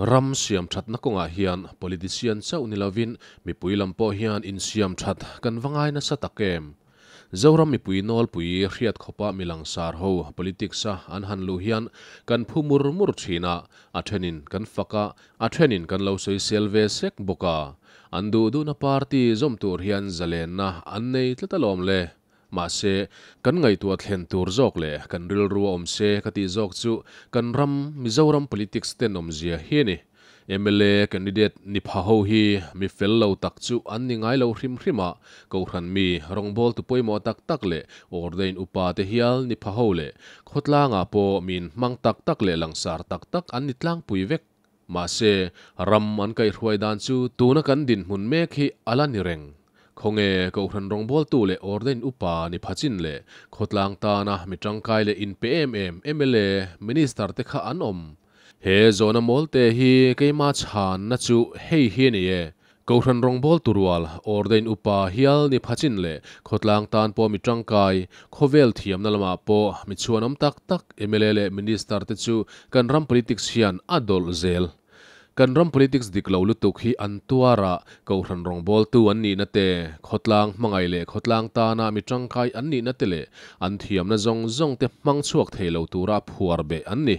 Ram siam thatna kawngah hian politician chauh ni lovin mipui lam pawh hian insiam that kan va ngai nasa tak em! Zoram mipui nawlpui hriat khawpa mi langsar ho politics a an han luh hian kan phu mur mur thin a, a thenin kan fak a, a thenin kan lo sawisel ve sek bawk a. An duh duhna party zawm tur hian zalenna an nei tlat alawm le. Mahse, kan ngaihtuah thlen tur zawk leh kan rilru a awm se ka tih zawk chu kan ram Mizoram politics tenawmzia hi a ni. Mla candidate ni pha ho hi mi fel lo tak chu an ni ngai lo hrim hrim a, Kohhran mi, rawngbawltu pawimawh tak tak leh ordain upa te hial ni pha ho leh khawtlangah pawh mi inhmang tak tak leh langsar tak tak an ni tlangpui vek. Mahse, ram an kaihhruai dan chu tuna kan dinhmun mek hi a la ni reng. Khawnge Kohhran rawngbawltu leh ordain upa ni pha chin leh khawtlang tana mi tangkai leh inpe em em mla, Minister te kha an awm. He zawhna mawlte hi keima chhanna chu hei hi a ni e. Kohhran rawngbawltu rual, ordain upa hial ni phachin leh khawtlang tan pawh mi tangkai, khawvel thiamna lamah pawh mi chhuanawm tak tak mla leh Minister te chu kan ram politics hian a dawlh zel. Kan ram politics dik lo lutuk hi an tuar a, Kohhran rawngbawltu an nihna te, khawtlang hmangaih leh khawtlang tana mi tangkai an nihna te leh an thiamna zawng zawng te hmang chhuak thei lo tura phuar beh an ni.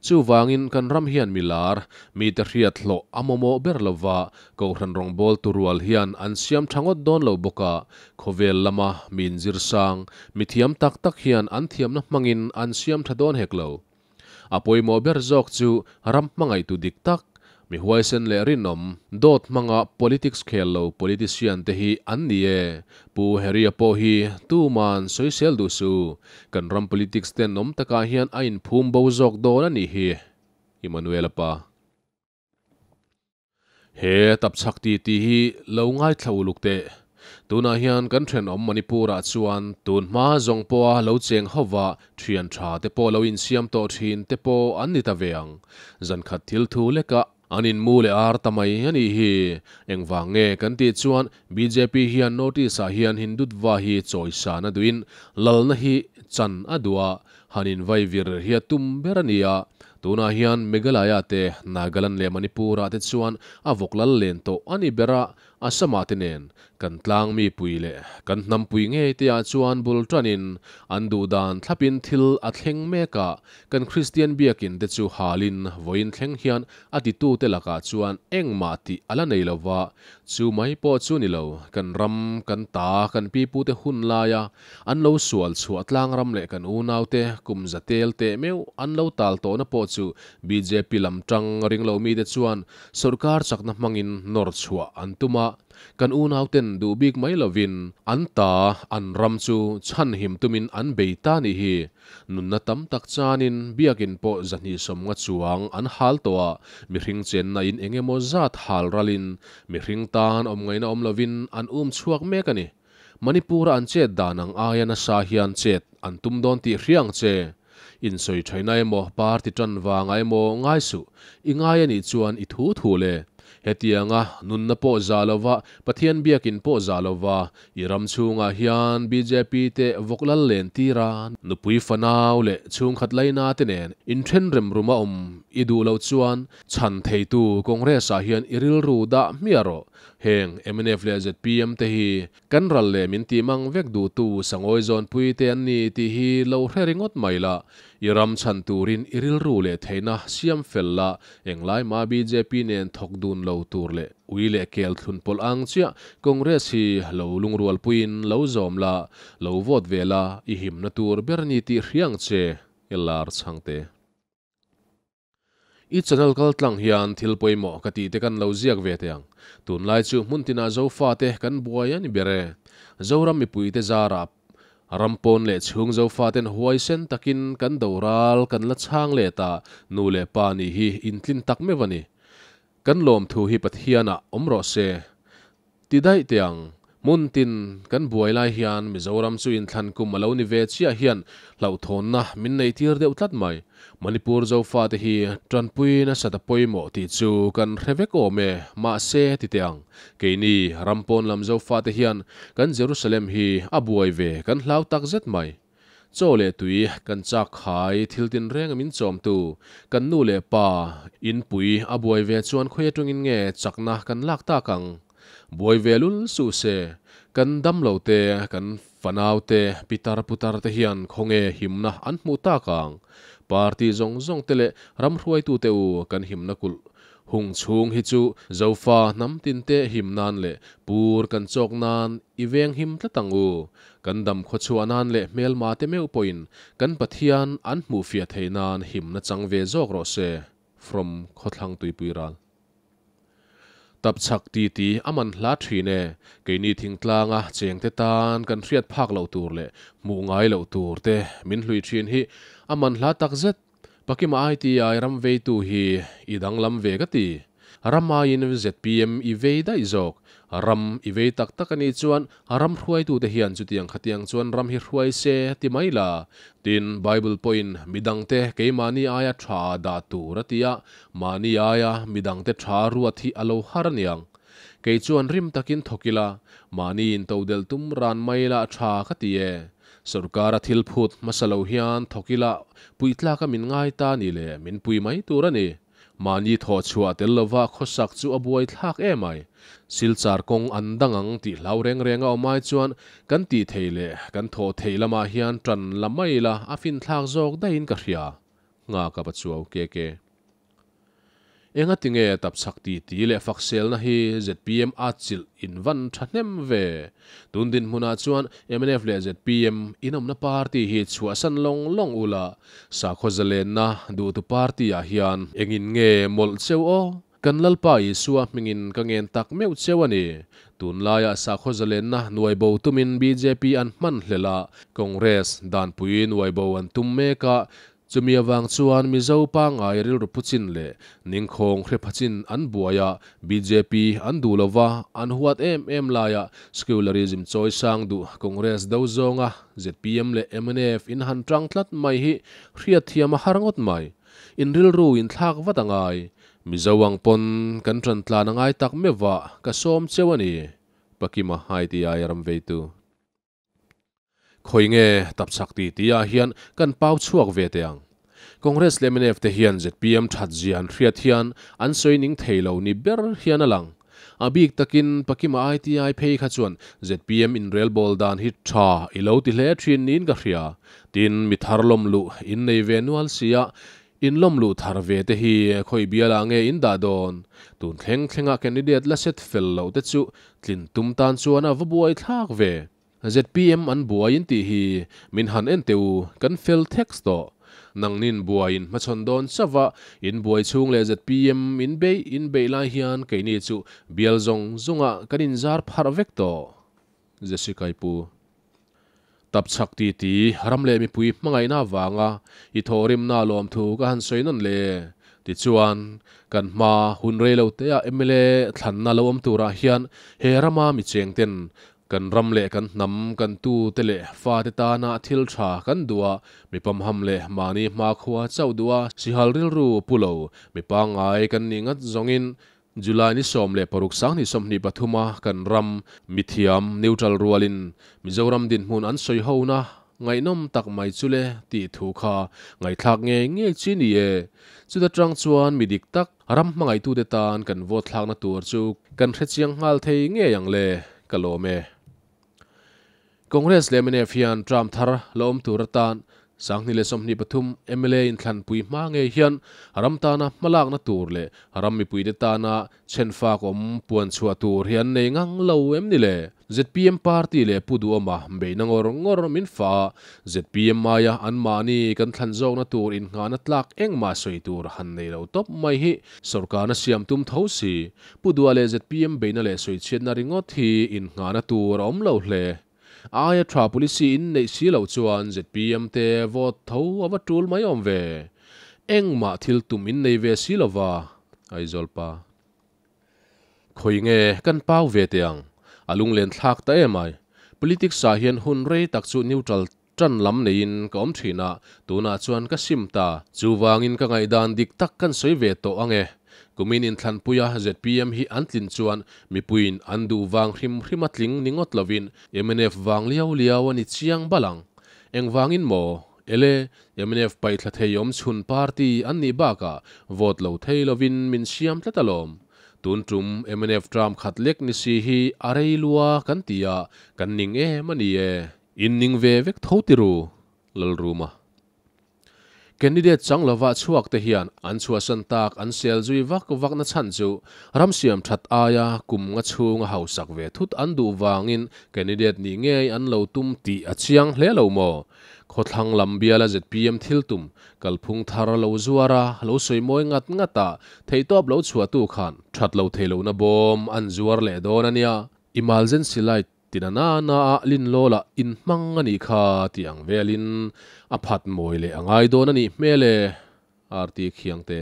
Chuvangin kan ram hian mi lar, mite hriat hlawh a mawmawh ber lova, Kohhran rawngbawltu rual hian an siam tha ngawt dawn lo bawk a, khawvel lama mi inzir sang, mi thiam tak tak hian an thiamna hmangin an siam tha dawn hek lo. A pawimawh ber zawk chu ram hmangaihtu dik tak, Mi huaisen leh rinawm, dawt hmanga politics khel lo politician te hi an ni e. Pu Harry-a pawh hi tuman sawisel duh su. Kan ram politics tenawm takah hian a inphum bo zawk dawn a nih hi. Emmanuel-a pa. He tapchhak ti tih hi lo ngaithla uluk teh. Tunah hian kan thenawm Manipur-ah chuan tun hma zawng pawha lo cheng hova thian tha te pawh lo insiam tawh thin te pawh an ni ta ve ang. Zankhat thil thu lekah an inmu leh ar ta mai a nih hi. Engvang nge kan tih chuan bjp hian notice-ah hian Hindutva hi chawisan a duhin lalna hi chan a duh a, han invai vir hi a tum ber a ni a. Tunah hian Meghalaya te, Nagaland leh Manipur-ah te chuan a vawk lal len tawh a ni ber a, Assam-ah te nen kan tlang mi pui leh kan hnam pui ngei te ah chuan bul tanin an duh dan thlapin thil a thleng mek a, kan Kristian biakin te chu halin vawiin thleng hian a titu te lakah chuan engmah tih a la nei lo va, chu mai pawh chu ni lo, kan ram, kan ta, kan pipu te hun laia an lo sual chhuah tlang ram leh kan unau te kum za tel teh meuh an lo tal tawhna pawh chu bjp lam tang ring lo mite chuan Sorkar chakna hmangin nawr chhuah an tum a, kan unauten duh bik mai lovin an ta, an ram chu chhanhim tumin an bei ta nih hi. Nunna tam tak chanin biakin pawh zahnih sawmnga chuang an hal tawh a, mihring chenna in eng emaw zat hal ralin mihring tan awm ngaihna awm lovin an um chhuak mek a ni. Manipur-a an chet dan ang aia nasa hian chet an tum dawn tih hria ang che. Insawi thaina emaw, party tan vangah emaw ngai suh. I ngai a nih chuan i thu thu le. Hetianga nunna pawh za lova, Pathian biakin pawh za lova, i ram chhungah hian bjp te vawk lal len tir a, nupui fanau leh chhungkhat laina te nen inthen rem rum a awm i duh loh chuan chhan theitu Congress ah hian i rilru dah hmiah rawh. Heng mnf leh zpm te hi Kan ral leh min tih mang vek duhtu Sangawi zawnpui te an ni tih hi lo hre ringawt mai la, i ram chhan turin i rilru leh theihna siam fel la, englai mah bjp nen thawk dun lo tur leh ui leh kel thlun pawlh ang chiah Congress hi lo lungrualpuiin lo zawm la, lo vote ve la, i himna tur ber ni tih hria ang che, LR Chhangte. I channel kal tlang hian thil pawimawh ka tih te kan lo ziak ve teh ang. Tunlai chu hmun tinah Zofate kan buai a ni ber e. Zoram mipuite zarah ram pawn leh chhung Zofaten huaisen takin kan do ral kan la chhang let a, nu leh pa nih hi intlin tak meuh a ni. Kan lawmthu hi Pathianah awm rawh se. Ti daih teh ang. Hmun tin kan buai lai hian Mizoram chu inthlan kum a lo ni ve chiah hian hlauhthawnna min nei tir deuh tlat mai. Manipur Zofate hi tanpui nasat a pawimawh tih chu kan hre vek awm e, mahse ti teh ang. Keini ram pawn lam Zofate hian kan Jerusalem hi a buai ve kan hlau tak zet mai. Chaw leh tui kan chak khai thil tinreng a min chawmtu kan nu leh pa inpui a buai ve chuan khawi atangin nge chakna kan lak tak ang? Buai ve lul suh se, kan damlo te, kan fanau te, pitar putar te hian khawnge himna an hmuh tak ang? Party zawng zawng te leh ram hruaitute u kan himna kulh hung chhung hi chu Zofa hnam tinte him nan leh pur kan chawk nan i veng him tlat ang u. Kan dam khawchhuah nan leh hmelma te meuh pawhin kan Pathian an hmuh fiah theih nan himna chang ve zawk rawh se. From Khawthlang Tuipui Ral. Tapchhak titi a man hla thin e. Keini thingtlanga chengte tan kan hriat phak loh tur leh hmuh ngai loh tur te min hlui thin hi a man hla takzet. Pakima ITI ram veitu hi i danglam ve ka ti. Ram aiin zpm i vei daih zawk. Ram i vei tak tak a nih chuan ram hruaitute hian chutiang khatiang chuan ram hi hruai se ti mai la. Tin, Bible pawhin midangte keimahni aia tha dah tur a ti a, mahni aia midangte tha ruat hi a lo har aniang. Kei chuan rim takin thawk ila, mahni intodelh tum ran mai la tha ka ti e. Sorkara thil phut hmasa lo hian thawk ila puitlaka min ngai ta ni le, min pui mai tur a ni. Mahni thawh chhuah tel lova khawsak chu a buai thlak em ai. Silchar kawng an dang ang tih hlau reng reng a awm ai chuan kan tih thei leh kan thawh theih lamah hian tan la mai ila a finthlak zawk daihin ka hria. Nghaka Pachuau KK. Enga tinge tapchhak ti ti leh fakselna hi zpm a chilh in van thahnem ve? Tun dinhmunah chuan mnf leh zpm inawmna party hi chhuahsan lawng lawng ula, sakhaw zalenna duhtu party ah hian engin nge mawlh cheu aw? Kan Lalpa Isua hmingin ka ngen tak meuh cheu a ni. Tunlaiah sakhaw zalenna nuaibo tumin bjp an hman hlel a, Congress danpui nuaibo an tum mek a, Chumi avang chuan Mizo pangngai rilru pu chin leh ningkhawng hre pha chin an buai a, bjp an duh lo va, an huat em em laia secularism chawi sang duh Congress do zawnga zpm leh mnf in han tang tlat mai hi hriatthiam a har ngawt mai. In rilru in thlak vat a ngai. Mizo ang pawn kan tan tlan a ngai tak meuh va, ka sawm cheu a ni. Pakima ITI ram veitu. Khawi nge tapchhak ti ti ah hian kan pau chhuak ve teh ang. Congress leh mnf te hian zpm that zia an hriat hian an sawi ning thei lo ni ber hian a lang. A bik takin Pakima ITI phei kha chuan zpm inrelbawl dan hi tha i lo ti hle thin niin ka hria. Tin, mi thar lawm luh in nei ve nual sia, in lawm luh thar ve te hi khawi bialah nge in dah dawn? Tun thleng thlenga candidate la set fel loh te chu tlin tum tan chuan a va buai thlak ve. Zpm an buai in tih hi min han en teh u, kan fel theks tawh. Nangnin buai in hmachhawn dawn chauh a, in buai chhung leh zpm in beih in beih lai hian keini chu bial zawng zawngah kan inzar pharh vek tawh. Jessica i pu. Tapchhak ti ti, ram leh mipui hmangaihna avanga i thawhrimna lawmthu ka han sawi nawn le. Tichuan, kan hma hun rei lo teah mla thlanna lo awm turah hian he rama mi chengten Kan ram leh kan hnam, kan tute leh fate tana thil tha kan duh a, mi pamham leh mahni hmakhua chauh duh a, sihal rilru pu lo, mi pangngai kan nih ngat zawngin July ni 16 2023 a kan ram mithiam neutral rualin Mizoram dinhmun an sawi hona ngaihnawm tak mai chu le tih thu kha ngaihthlak ngei ngei chi ni e. Chuta tang chuan mi dik tak Ram hmangaihtute tan kan vote thlakna tur chu kan hrechiang nghal thei ngei ang le, ka lawm e. Congress leh mnf hian term thar la awm tur atan 2023 mla inthlanpui hma ngei hian ram tana hmalakna tur leh ram mipuite tana chhenfak awm puan chhuah tur hi an nei ngang lo em ni le? Zpm party leh Pu Duhawma beihna ngawr ngawr min fa a, zpm aia anmahni kan thlan zawkna tur innghahna tlak engmah sawi tur han nei lo tawp mai hi sawrkarna siam tum tho si. Pu Duha leh zpm beihna leh sawichhiatna ringawt hi innghahna tur a awm lo hle. A aia tha policy in neih si loh chuan zpm te vote tho a va tul mai awm ve. Engmah thil tum in nei ve si lova, Aizawl pa. Khawi nge kan pau ve teh ang? A lunglen thlak ta em ai. Politics ah hian hun rei tak chu neutral tan lam neiin ka awm thin a, tunah chuan ka sim ta. Chuvangin ka ngaihdan dik tak kan sawi ve tawh ang e. Kumin inthlanpuia zpm hi an tlin chuan mipuiin an duh vang hrim hrim a tling ni ngawt lovin mnf vang liau liau a ni chiang bal ang. Engvangin maw? Ele, mnf paihthla thei awm chhun party an nih bakah vote lo thei lovin min siam tlat alawm. Tun tum mnf term khat lek ni si hi a rei lua kan ti a, kan ning em a ni e. In ning ve vek tho ti ru, Lalruma. Candidate chang lova chhuak te hian an chhuahsan tak an sel zui vak vak na chhan chu ram siam that aia kum nga chhunga hausak ve thut an duh vangin candidate nih ngei an lo tum tih a chiang hle lo maw? Khawthlang lam biala zpm thil tum kalphung thar lo zuar a, lo sawi mawi ngat ngat a, theihtawp lo chhuahtu khan that lo thei lohna bawm an zuar leh dawn a nia. Emergency light Tina na na a lin lawl ah in hmang a nih kha tih ang velin a phat mawi leh a ngai dawn a nih hmel e, RT Khiangte.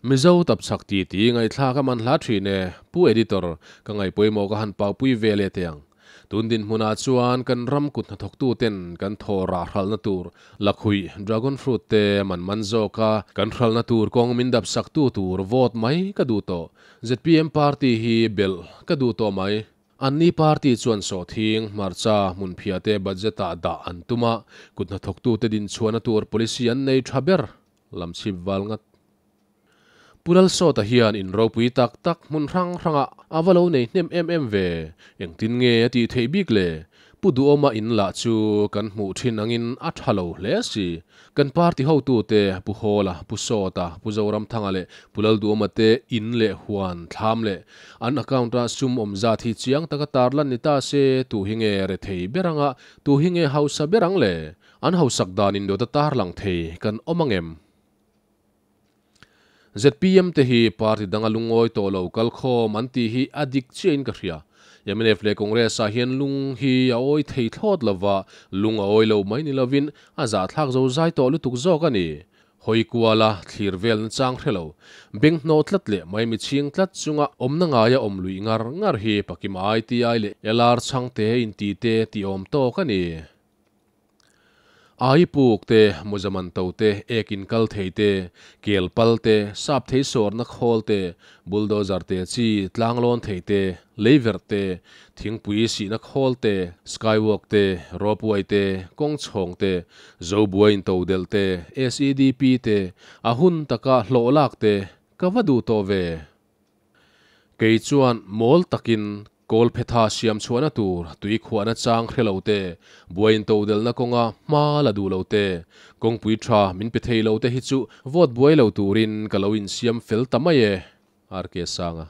Mizo tapchhak ti ti ngaihthlak a man hla thin e, Pu Editor, ka ngaihpawimawh ka han paupui ve leh teh ang. Tun dinhmunah chuan kan ram kut hnathawktu ten kan thaw rah hralhna tur lakhuih, dragon fruit, te man man zawk a, kan hralhna tur kawng min dap saktu tur vote mai ka duh tawh. Zpm party hi belh ka duh tawh mai. Anni party chuan sawhthing, hmarcha, hmunphiah te budget ah dah an tum a, kut hnathawktute dinchhuahna tur policy an nei tha ber lam chhip val ngat. Pu Lalsawta hian in ropui tak tak hmun hrang hrangah a va lo nei hnem em em ve, engtin nge a tih theih bik le? Pu Duhawma in lah chu kan hmuh thin angin a tha lo hle si. Kan party hotute Pu Hawla, Pu Sawta, Pu Zoramthanga leh Pu Lalduhawma te in leh huan thlam leh an account-a sum awm zat hi chiang taka tarlan ni ta se tu hi nge rethei ber anga tu hi nge hausa ber ang le? An hausak dan indawt a tarlang thei kan awm angem? Zpm te hi party danga lungawi tawh lo kalkhawm an tih hi a dik chiahin ka hria. Mnf leh Congress ah hian lung hi a awi thei thlawt lova, lung a awi lo mai ni lovin a zahthlak zo zai tawh lutuk zawk a ni. Hawi kuala thlir vel nachang hre lo, beng hnawh tlat leh maimi chhing tlat chunga awmna ngaia awm luih ngar ngar hi Pakima ITI leh LR chhangte inti te tih awm tawk a ni. Ai puk te, Muzaman to te, ek in kal thei te, kel pal te, sap thei sawrna khawl te, bulldozer te chi tlanglawn thei te, leiverh te, thingpui sihna khawl te, skywalk te, ropeway te, kawng chhawng te, zobuai in to delh te, SEDP te, a hun taka hlawh lak te, ka va duh tawh ve. Kei chuan mawl takin Kawlphetha siam chhuahna tur tui khuahna chang hre lo te, buai intodelhna kawnga hma la duh lo te, kawngpui tha min pe thei lo te hi chu vote buai lo turin ka lo insiam fel ta mai e, RK Sanga.